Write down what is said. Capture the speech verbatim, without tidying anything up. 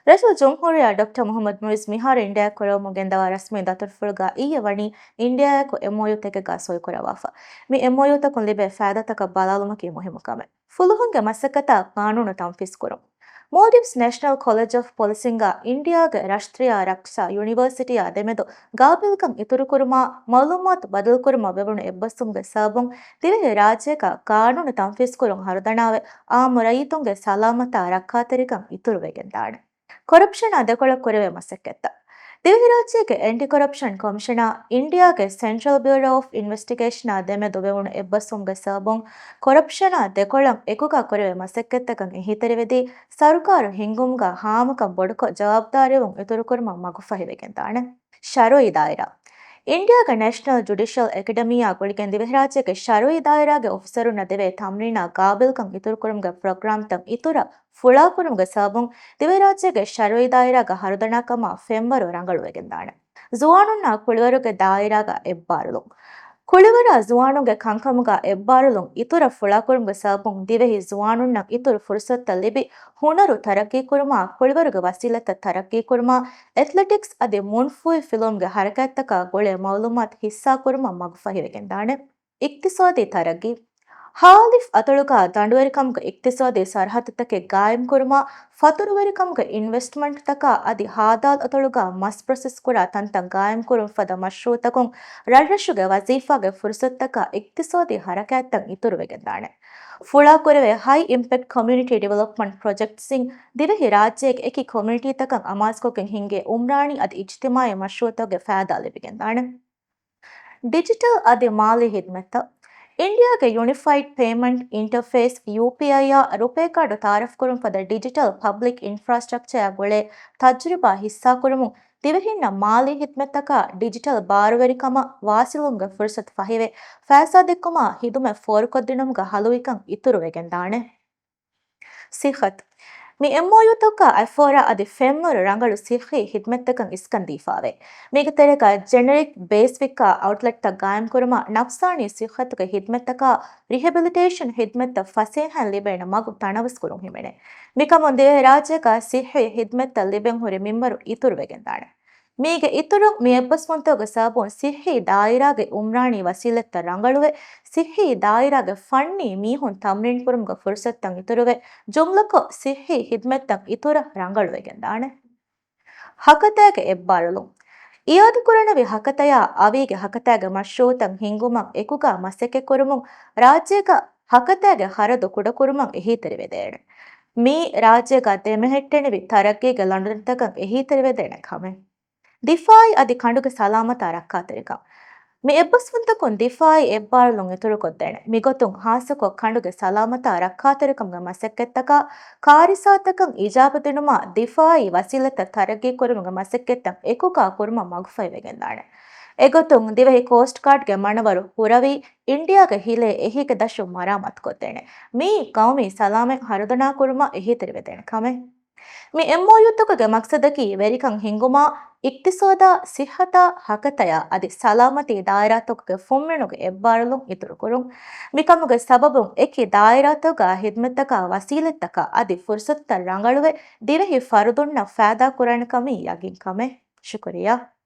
ރައީސުލްޖުމްހޫރިއްޔާ ޑޮކްޓަރ މުޙައްމަދު މުޢިއްޒު މިހާރު އިންޑިއާއަށް ކުރެވެމުން ގެންދަވާ ރަސްމީ ދަތުރުފުޅުގަ އިއްޔެ ވަނީ އިންޑިއާއާއެކު އެމްއޯޔޫތަކެއްގަ ސޮއިކުރައްވާފަ. މި އެމްއޯޔޫތަކުން ލިބޭ ފައިދާތަކަށް ބަލާލުމަކީ މުހިއްމު ކަމެއް. ފުލުހުންގެ މަސައްކަތާ ޤާނޫނު ތަންފީޒުކުރުން. މޯލްޑިވްސް ނޭޝަނަލް ކޮލެޖް އޮފް ޕޮލިސިންގާ އިންޑިއާގެ ރަޝްޓްރިޔާ ރަކްޝާ ޔުނިވަރސިޓީއާ ދެމެދު ގާބިލްކަން އިތުރުކުރުމާ، މަޢުލޫމާތު ބަދަލުކުރުމަށް ވެވުނު އެއްބަސްވުމުގެ ސަބަބުން ދިވެހި ރާއްޖޭގަ ޤާނޫނު ތަންފީޒުކުރުން ހަރުދަނާވެ، އާއްމު ރައްޔިތުންގެ ސަލާމަތާ ރައްކާތެރިކަން އިތުރުވެގެންދާނެ. ކޮރަޕްޝަނާ ދެކޮޅަށް ކުރެވޭ މަސައްކަތްތައް. ދިވެހިރާއްޖޭގެ އެންޓި ކޮރަޕްޝަން ކޮމިޝަނާ އިންޑިއާގެ ސެންޓްރަލް ބިއުރޯ އޮފް އިންވެސްޓިގޭޝަނާ ދެމެދު ވެވުނު އެއްބަސްވުމުގެ ސަބަބުން ކޮރަޕްޝަނާ ދެކޮޅަށް އެކުގަ ކުރެވޭ މަސައްކަތްތަކަށް އެހީތެރިވެދީ، ސަރުކާރު ހިންގުމުގަ ހާމަކަން ބޮޑުކޮށް ޖަވާބުދާރީވުން އިތުރުކުރުމަށް މަގުފަހިވެގެންދާނެ. ޝަރުއީ ދާއިރާ. އިންޑިއާގެ ނޭޝަނަލް ޖުޑިޝަލް އެކަޑަމީއާ ގުޅިގެން ދިވެހިރާއްޖޭގެ ޝަރުއީ ދާއިރާގެ އޮފިސަރުންނަށް ދެވޭ ތަމްރީނާ ގާބިލްކަން އިތުރުކުރުމުގެ ޕްރޮގްރާމްތައް އިތުރަށް ފުޅާކުރުމުގެ ސަބަބުން ދިވެހިރާއްޖޭގެ ޝަރުއީ ދާއިރާގަ ހަރުދަނާކަމާ ފެންވަރު ރަނގަޅުވެގެންދާނެ. ޒުވާނުންނާ ކުޅިވަރުގެ ދާއިރާގަ އެއްބާރުލުން. ކުޅިވަރާ ޒުވާނުންގެ ކަންކަމުގަ އެއްބާރުލުން އިތުރަށް ފުޅާކުރުމުގެ ސަބަބުން ދިވެހި ޒުވާނުންނަށް އިތުރު ފުރުސަތުތައް ލިބި، ހުނަރު ތަރައްގީކުރުމާ، ކުޅިވަރުގެ ވަސީލަތްތައް ތަރައްގީކުރުމާ، އެތްލެޓިކްސް އަދި މުންފޫހި ފިލުވުމުގެ ހަރަކާތްތަކާ ގުޅޭ މަޢުލޫމާތު ހިއްސާކުރުމަށް މަގުފަހިވެގެންދާނެ. އިޤްތިޞާދީ ތަރައްގީ. ހާލިފް އަތޮޅުގަ ދަނޑުވެރިކަމުގެ އިޤްތިޞާދީ ސަރަހައްދުތަކެއް ގާއިމްކުރުމާ، ފަތުރުވެރިކަމުގެ އިންވެސްޓްމަންޓްތަކާ އަދި ހާދާލް އަތޮޅުގަ މަސް ޕްރޮސެސް ކުރާ ތަންތަން ގާއިމްކުރުން ފަދަ މަޝްރޫޢުތަކުން ރަށްރަށުގެ ވަޒީފާގެ ފުރުސަތުތަކާ އިޤްތިޞާދީ ހަރަކާތްތައް އިތުރުވެގެންދާނެ. ފުޅާކުރެވޭ ހައި އިމްޕެކްޓް ކޮމިއުނިޓީ ޑިވެލޮޕްމަންޓް ޕްރޮޖެކްޓްސްއިން ދިވެހި ރާއްޖޭގެ އެކި ކޮމިއުނިޓީތަކަށް އަމާޒުކޮށްގެން ހިންގޭ އުމްރާނީ އަދި އިޖްތިމާޢީ މަޝްރޫޢުތަކުގެ ފައިދާ ލިބިގެންދާނެ. ޑިޖިޓަލް އަދި މާލީ ހިދުމަތްތައް. އިންޑިއާގެ ޔުނިފައިޑް ޕޭމަންޓް އިންޓަރފޭސް، ޔޫޕީއައިއާ ރުޕޭ ކާޑު ތައާރަފްކުރުން ފަދަ ޑިޖިޓަލް ޕަބްލިކް އިންފްރާސްޓްރަކްޗަރާ ގުޅޭ ތަޖުރިބާ ހިއްސާކުރުމުން ދިވެހިންނަށް މާލީ ހިދުމަތްތަކާ ޑިޖިޓަލް ބާރުވެރިކަމަށް ވާސިލުވުމުގެ ފުރުސަތު ފަހިވެ، ފައިސާ ދެއްކުމާ ހިދުމަތް ފޯރުކޮށްދިނުމުގެ ހަލުވިކަން އިތުރުވެގެންދާނެ. ސިއްހަތު. މި އެމްއޯޔޫތަކާ އެފޯރާ އަދި ފެންވަރު ރަނގަޅު ސިއްހީ ހިދުމަތްތަކަށް އިސްކަން ދީފާވޭ. މީގެ ތެރޭގަ ޖެނެރިކް ބޭސްވިކްކާ އައުޓްލެޓްތައް ގާއިމްކުރުމާ، ނަފްސާނީ ސިއްހަތުގެ ހިދުމަތްތަކާ ރިހެބިލިޓޭޝަން ހިދުމަތްތައް ފަސޭހައިން ލިބޭނެ މަގު ތަނަވަސްކުރުން ހިމެނޭ. މިކަމުން ދިވެހިރާއްޖޭގަ ސިއްހީ ހިދުމަތްތައް ލިބެން ހުރި މިންވަރު އިތުރުވެގެންދާނެ. މީގެ އިތުރުން، މި އެއްބަސްވުންތަކުގެ ސަބަބުން ސިއްހީ ދާއިރާގެ އުމްރާނީ ވަސީލަތްތައް ރަނގަޅުވެ، ސިއްހީ ދާއިރާގެ ފަންނީ މީހުން ތަމްރީންކުރުމުގެ ފުރުސަތުތައް އިތުރުވެ، ޖުމްލަކޮށް، ސިއްހީ ހިދުމަތްތައް އިތުރަށް ރަނގަޅުވެގެންދާނެ. ހަކަތަޔަގެ އެއްބާރުލުން. އިއާދަކުރަނިވި ހަކަތަޔާ އަވީގެ ހަކަތަޔަގެ މަޝްރޫޢުތައް ހިންގުމަށް އެކުގަ މަސައްކަތްކުރުމުން، ރާއްޖޭގަ ހަކަތަޔަގެ ޚަރަދު ކުޑަކުރުމަށް އެހީތެރިވެދޭނެ. މީ ރާއްޖޭގަ ދެމެހެއްޓެނިވި ތަރައްގީގެ ލަނޑުދަނޑިތަކަށް އެހީތެރިވެދޭނެ ކަމެއް. ދިފާއީ އަދި ކަނޑުގެ ސަލާމަތާ ރައްކާތެރިކަން. މި އެއްބަސްވުންތަކުން ދިފާއީ އެއްބާރުލުން އިތުރުކޮށްދޭނެ. މިގޮތުން ހާއްސަކޮށް ކަނޑުގެ ސަލާމަތާ ރައްކާތެރިކަމުގެ މަސައްކަތްތަކާ، ކާރިސާތަކަށް އިޖާބަދިނުމާ، ދިފާއީ ވަސީލަތްތައް ތަރައްގީކުރުމުގެ މަސައްކަތްތައް އެކުގަ ކުރުމަށް މަގުފަހިވެގެންދާނެ. އެގޮތުން ދިވެހި ކޯސްޓް ގާޑްގެ މަނަވަރު ހުރަވީ، އިންޑިއާގެ ހިލޭ އެހީގެ ދަށުން މަރާމާތުކޮށްދޭނެ. މީ ޤައުމީ ސަލާމަތް ހަރުދަނާކުރުމަށް އެހީތެރިވެދޭނެ ކަމެއް. މި އެމްއޯޔޫތަކުގެ މަޤްޞަދަކީ ވެރިކަން ހިންގުމާ، އިޤްތިޞާދާ، ސިއްހަތާ، ހަކަތަޔާ އަދި ސަލާމަތީ ދާއިރާތަކުގެ ފުންމިނުގެ އެއްބާރުލުން އިތުރުކުރުން. މިކަމުގެ ސަބަބުން އެކި ދާއިރާތަކުގަ ހިދުމަތްތަކާ ވަސީލަތްތަކާ އަދި ފުރުސަތުތައް ރަނގަޅުވެ، ދިވެހި ފަރުދުންނަށް ފައިދާކުރާނެ ކަމީ ޔަގީންކަމެއް. ޝުކުރިއްޔާ.